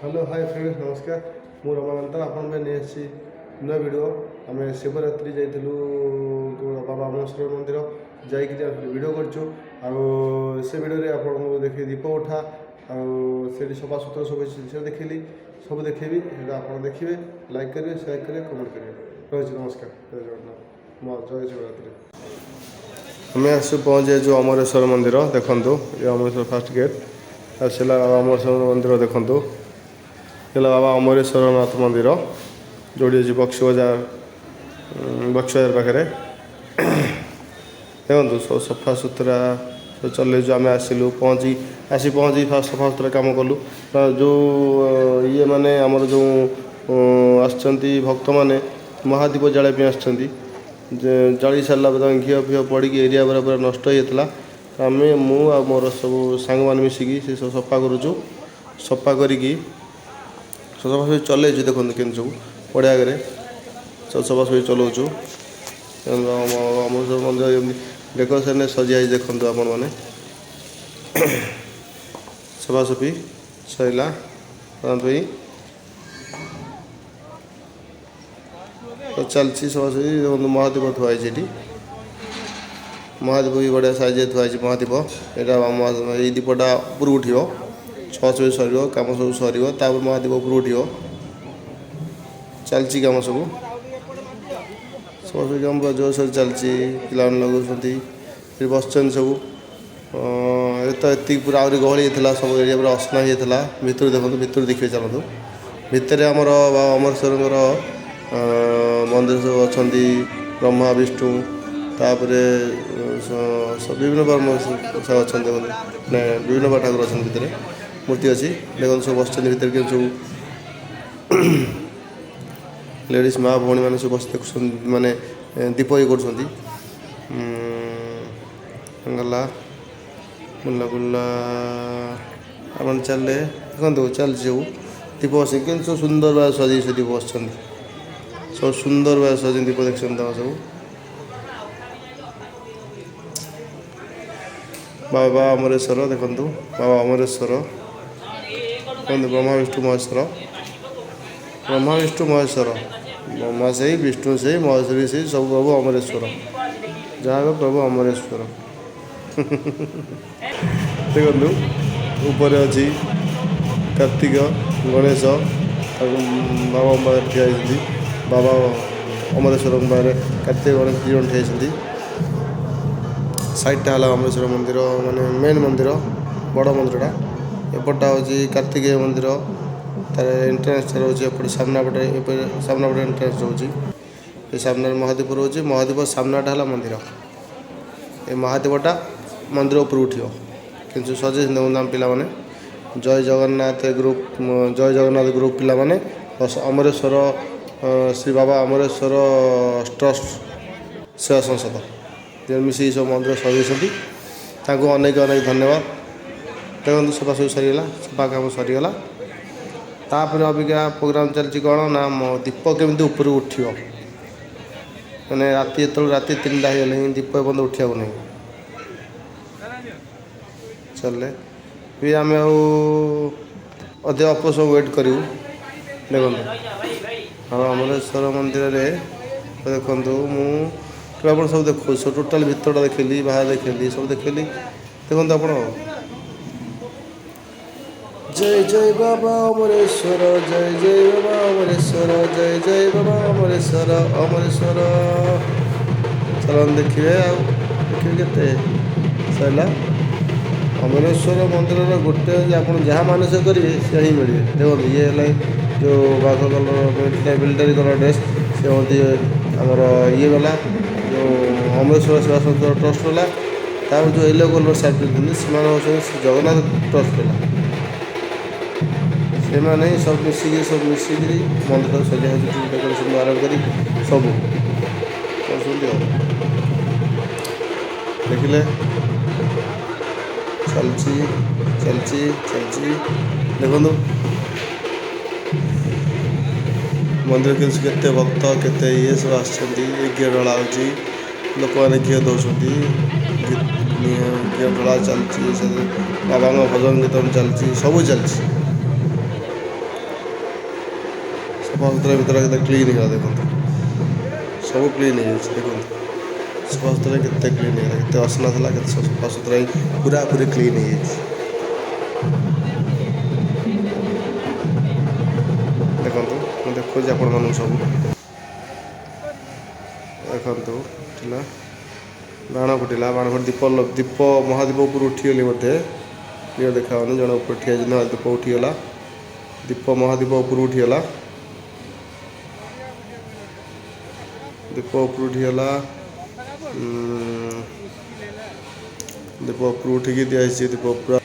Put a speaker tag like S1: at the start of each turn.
S1: Hello, ହାଏ friends, ନମସ୍କାର। ମୁଁ ରମାକାନ୍ତ, ଆପଣଙ୍କ ପାଇଁ ନେଇ ଆସିଛି ନୂଆ ଭିଡ଼ିଓ। ଆମେ ଶିବରାତ୍ରି ଯାଇଥିଲୁ ବାବା ଅମରେଶ୍ୱର ମନ୍ଦିର। ଯାଇକି ଭିଡ଼ିଓ କରିଛୁ ଆଉ ସେ ଭିଡ଼ିଓରେ ଆପଣଙ୍କୁ ଦେଖି ଦୀପ ଉଠା ଆଉ ସେଠି ସଫାସୁତୁରା ସବୁ ଜିନିଷ ଦେଖିଲି, ସବୁ ଦେଖେଇବି। ସେଇଟା ଆପଣ ଦେଖିବେ, ଲାଇକ୍ କରିବେ, ସେୟାର କରିବେ, କମେଣ୍ଟ କରିବେ। ରହୁଛି, ନମସ୍କାର, ଜୟ ଜଗନ୍ନାଥ, ମୋ ଜୟ ଶିବରାତ୍ରି। ଆମେ ଆସୁ ପହଞ୍ଚି ଯାଇଛୁ ଅମରେଶ୍ୱର ମନ୍ଦିର। ଦେଖନ୍ତୁ, ଏ ଅମରେଶ୍ୱର ଫାଷ୍ଟ ଗେଟ୍ ଆସିଲା। ଅମରେଶ୍ୱର ମନ୍ଦିର ଦେଖନ୍ତୁ, ହେଲା ବାବା ଅମରେଶ୍ୱରନାଥ ମନ୍ଦିର, ଯେଉଁଠି ଅଛି ବକ୍ସି ବଜାର, ବକ୍ସି ବଜାର ପାଖରେ। ଦେଖନ୍ତୁ, ସବୁ ସଫାସୁତୁରା ସବୁ ଚଲେଇଛୁ। ଆମେ ଆସିଲୁ, ପହଞ୍ଚି ଆସି ପହଞ୍ଚି ଫାଷ୍ଟ ସଫାସୁତୁରା କାମ କଲୁ। ଯେଉଁ ଇଏ ମାନେ ଆମର ଯେଉଁ ଆସିଛନ୍ତି ଭକ୍ତମାନେ, ମହାଦୀପ ଜାଳିବା ପାଇଁ ଆସିଛନ୍ତି। ଜାଳି ସାରିଲା ପରେ ତାଙ୍କ ଘିଅ ଫିଅ ପଡ଼ିକି ଏରିଆ ପୁରା ପୁରା ନଷ୍ଟ ହେଇଯାଇଥିଲା। ଆମେ, ମୁଁ ଆଉ ମୋର ସବୁ ସାଙ୍ଗମାନେ ମିଶିକି ସେ ସବୁ ସଫା କରୁଛୁ। ସଫା କରିକି ସଫାସଫି ଚଲେଇଛୁ। ଦେଖନ୍ତୁ କେମିତି ସବୁ ବଢ଼ିଆ ଆଗରେ ସବୁ ସଫାସଫି ଚଲାଉଛୁ। ଅମରେଶ୍ୱର ମନ୍ଦିର ଏମିତି ଡେକୋରେସନରେ ସଜା ହେଇଛି। ଦେଖନ୍ତୁ ଆପଣମାନେ, ସଫାସଫି ସରିଲା ପାଇଁ ତ ଚାଲିଛି ସଫାସଫି। ଦେଖନ୍ତୁ, ମହାଦୀପ ଥୁଆ ହେଇଛି ଏଠି। ମହାଦୀପ ବି ବଢ଼ିଆ ସାଇଜରେ ଥୁଆ ହେଇଛି ମହାଦୀପ। ଏଇଟା ଏଇ ଦୀପଟା ଉପରକୁ ଉଠିବ। ସଫାସଫି ସରିବ, କାମ ସବୁ ସରିବ, ତାପରେ ମହାଦୀପ ଉପରକୁ ଉଠିବ। ଚାଲିଛି କାମ ସବୁ, ସଫାସଫି କାମ ପୁରା ଜୋରସୋର ଚାଲିଛି। ପିଲାମାନେ ଲଗାଉଛନ୍ତି, ସେଠି ବସିଛନ୍ତି ସବୁ। ଏ ତ ଏତିକି ପୁରା ଆହୁରି ଗହଳି ହେଇଥିଲା, ସବୁ ଏରିଆ ପୁରା ଅସନା ହେଇଯାଇଥିଲା। ଭିତରୁ ଦେଖନ୍ତୁ, ଭିତରୁ ଦେଖିବେ, ଚାଲନ୍ତୁ। ଭିତରେ ଆମର ବାବା ଅମରେଶ୍ୱରଙ୍କର ମନ୍ଦିର ସବୁ ଅଛନ୍ତି, ବ୍ରହ୍ମା ବିଷ୍ଣୁ, ତାପରେ ବିଭିନ୍ନ ପ୍ରକାର ଅଛନ୍ତି। ଦେଖନ୍ତୁ, ମାନେ ବିଭିନ୍ନ ପ୍ରକାର ଠାକୁର ଅଛନ୍ତି ଭିତରେ, ମୂର୍ତ୍ତି ଅଛି। ଦେଖନ୍ତୁ, ସବୁ ବସିଛନ୍ତି ଭିତରେ। କେମିତି ସବୁ ଲେଡ଼ିଜ୍, ମା ଭଉଣୀମାନେ ସବୁ ବସି ଦେଖୁଛନ୍ତି, ମାନେ ଦୀପ ଇଏ କରୁଛନ୍ତି। ଗଲା ବୁଲା ବୁଲା ଆପଣ ଚାଲିଲେ। ଦେଖନ୍ତୁ, ଚାଲିଛି ସବୁ ଦୀପ ବସି। କେମିତି ସବୁ ସୁନ୍ଦର ଭାବେ ସଜେଇ ସେ ଦୀପ ବସିଛନ୍ତି। ସବୁ ସୁନ୍ଦର ଭାବେ ସଜେଇ ଦୀପ ଦେଖୁଛନ୍ତି ତାଙ୍କ ସବୁ। ବାବା ଅମରେଶ୍ୱର, ଦେଖନ୍ତୁ, ବାବା ଅମରେଶ୍ୱର ଦେଖନ୍ତୁ। ବ୍ରହ୍ମା ବିଷ୍ଣୁ ମହେଶ୍ୱର, ବ୍ରହ୍ମା ବିଷ୍ଣୁ ମହେଶ୍ୱର। ବ୍ରହ୍ମା ସେଇ, ବିଷ୍ଣୁ ସେଇ, ମହେଶ୍ୱର ବି ସେଇ, ସବୁ ପ୍ରଭୁ ଅମରେଶ୍ୱର। ଯାହା ପ୍ରଭୁ ଅମରେଶ୍ୱର। ଦେଖନ୍ତୁ, ଉପରେ ଅଛି କାର୍ତ୍ତିକ, ଗଣେଶ, ତାକୁ ବାବାଙ୍କ ପାଖରେ ଠିଆ ହେଇଛନ୍ତି। ବାବା ଅମରେଶ୍ୱରଙ୍କ ପାଖରେ କାର୍ତ୍ତିକ, ଗଣେଶ ଦୁଇ ଜଣ ଠିଆ ହେଇଛନ୍ତି। ସାଇଡ଼ଟା ହେଲା ଅମରେଶ୍ୱର ମନ୍ଦିର, ମାନେ ମେନ୍ ମନ୍ଦିର, ବଡ଼ ମନ୍ଦିରଟା। ଏପଟଟା ହେଉଛି କାର୍ତ୍ତିକେୟ ମନ୍ଦିର। ତାର ଏଣ୍ଟ୍ରାନ୍ସଟା ରହୁଛି ଏପଟେ ସାମ୍ନା ପଟେ। ଏପଟେ ସାମ୍ନା ପଟେ ଏଣ୍ଟ୍ରାନ୍ସ ରହୁଛି। ଏ ସାମ୍ନାରେ ମହାଦୀପ ରହୁଛି। ମହାଦୀପ ସାମ୍ନାଟା ହେଲା ମନ୍ଦିର। ଏ ମହାଦୀପଟା ମନ୍ଦିର ଉପରକୁ ଉଠିବ। କିନ୍ତୁ ସଜେଇଛନ୍ତି ଦେଖନ୍ତୁ ଆମ ପିଲାମାନେ, ଜୟ ଜଗନ୍ନାଥ ଗ୍ରୁପ୍, ଜୟ ଜଗନ୍ନାଥ ଗ୍ରୁପ୍ ପିଲାମାନେ, ଅମରେଶ୍ୱର ଶ୍ରୀ ବାବା ଅମରେଶ୍ୱର ଟ୍ରଷ୍ଟ ସେବା ସଂସଦ ମିଶିକି ସବୁ ମନ୍ଦିର ସଜେଇଛନ୍ତି। ତାଙ୍କୁ ଅନେକ ଅନେକ ଧନ୍ୟବାଦ। ଦେଖନ୍ତୁ, ସଫାସଫି ସରିଗଲା, ସଫା କାମ ସରିଗଲା। ତାପରେ ଅବିକା ପ୍ରୋଗ୍ରାମ୍ ଚାଲିଛି କ'ଣ ନା ଦୀପ କେମିତି ଉପରକୁ ଉଠିବ। ମାନେ ରାତି ଯେତେବେଳେ ରାତି 3ଟା ହେଇଗଲେ ହିଁ ଦୀପ ଏପର୍ଯ୍ୟନ୍ତ ଉଠିବାକୁ ନାହିଁ। ଚାଲିଲେ ବି ଆମେ ଆଉ ଅଧିକ ଅଳ୍ପ ସବୁ ୱେଟ୍ କରିବୁ। ଦେଖନ୍ତୁ, ଆଉ ଅମରେଶ୍ୱର ମନ୍ଦିରରେ ଦେଖନ୍ତୁ, ମୁଁ ଆପଣ ସବୁ ଦେଖୁଛି, ସବୁ ଟୋଟାଲ୍ ଭିତରଟା ଦେଖିଲି, ବାହାର ଦେଖିଲି, ସବୁ ଦେଖିଲି। ଦେଖନ୍ତୁ ଆପଣ। ଜୟ ଜୟ ବାବା ଅମରେଶ୍ୱର, ଜୟ ଜୟ ବାବା ଅମରେଶ୍ୱର, ଜୟ ଜୟ ବାବା ଅମରେଶ୍ୱର, ଅମରେଶ୍ୱର। ଚାଲନ୍ତୁ ଦେଖିବେ, ଆଉ ଦେଖିବେ କେତେ ସରିଲା। ଅମରେଶ୍ୱର ମନ୍ଦିରର ଗୋଟେ ଯେ ଆପଣ ଯାହା ମାନସିକ କରିବେ ସେ ହିଁ ମିଳିବେ। ଦେଖନ୍ତୁ, ଇଏ ହେଲା ଯେଉଁ ବାଘ କଲର୍, ମିଲିଟାରୀ କଲର୍ ଡ୍ରେସ୍, ସେ ହୁଅନ୍ତି ଆମର ଇଏ ଗଲା ଯେଉଁ ଅମରେଶ୍ୱର ସେବା ସଂସ୍ଥା ଟ୍ରଷ୍ଟ ଗଲା। ତାପରେ ଯେଉଁ ୟେଲୋ କଲର୍ ସାର୍ଟ ପିନ୍ଧୁଛନ୍ତି, ସେମାନେ ହେଉଛନ୍ତି ଶ୍ରୀ ଜଗନ୍ନାଥ ଟ୍ରଷ୍ଟ ବାଲା। ସେମାନେ ହିଁ ସବୁ ମିଶିକି, ସବୁ ମିଶିକିରି ମନ୍ଦିର ସଜା ହେଉଛି, ଡେକୋରେସନ୍ ଆରମ୍ଭ କରି ସବୁ କରୁଛନ୍ତି। ଆଉ ଦେଖିଲେ, ଚାଲିଛି, ଚାଲିଛି, ଚାଲିଛି। ଦେଖନ୍ତୁ ମନ୍ଦିର କେତେ କେତେ ଭକ୍ତ, କେତେ ଇଏ ସବୁ ଆସିଛନ୍ତି। ଘିଅ ଢଳା ହେଉଛି, ଲୋକମାନେ ଘିଅ ଦେଉଛନ୍ତି। ଘିଅ ଢଳା ଚାଲିଛି, ସେ ବାବାଙ୍କ ଭଜନ କୀର୍ତ୍ତନ ଚାଲିଛି, ସବୁ ଚାଲିଛି। ସଫାସୁତୁରା ଭିତରେ କେତେ କ୍ଲିନ୍ ହେଇଗଲା ଦେଖନ୍ତୁ। ସବୁ କ୍ଲିନ୍ ହେଇଯାଇଛି ଦେଖନ୍ତୁ। ସଫାସୁତୁରା କେତେ କ୍ଲିନ୍ ହେଇଗଲା, କେତେ ଅସନା ଥିଲା, କେତେ ସଫାସୁତୁରା ହେଇ ପୁରାପୁରି କ୍ଲିନ୍ ହେଇଯାଇଛି। ଦେଖନ୍ତୁ, ମୁଁ ଦେଖାଉଛି ଆପଣମାନଙ୍କୁ ସବୁ। ଦେଖନ୍ତୁ, ଥିଲା ବାଣ ଫୁଟିଲା, ବାଣ ଫୁଟି ଦୀପ ଦୀପ ମହାଦୀପ ଉପରୁ ଉଠିଗଲି ବୋଧେ, କ୍ଲିୟର ଦେଖାଯାଉନି। ଜଣେ ଉପରେ ଠିଆ ହେଇଛନ୍ତି। ଦୀପ ଉଠିଗଲା, ଦୀପ ମହାଦୀପ ଉପରୁ ଉଠିଗଲା, ଦୀପ ଉପରୁ ଉଠିଗଲା। ଦୀପ ଉପରୁ ଉଠିକି ଦିଆହେଇଛି ଦୀପ ପୁରା।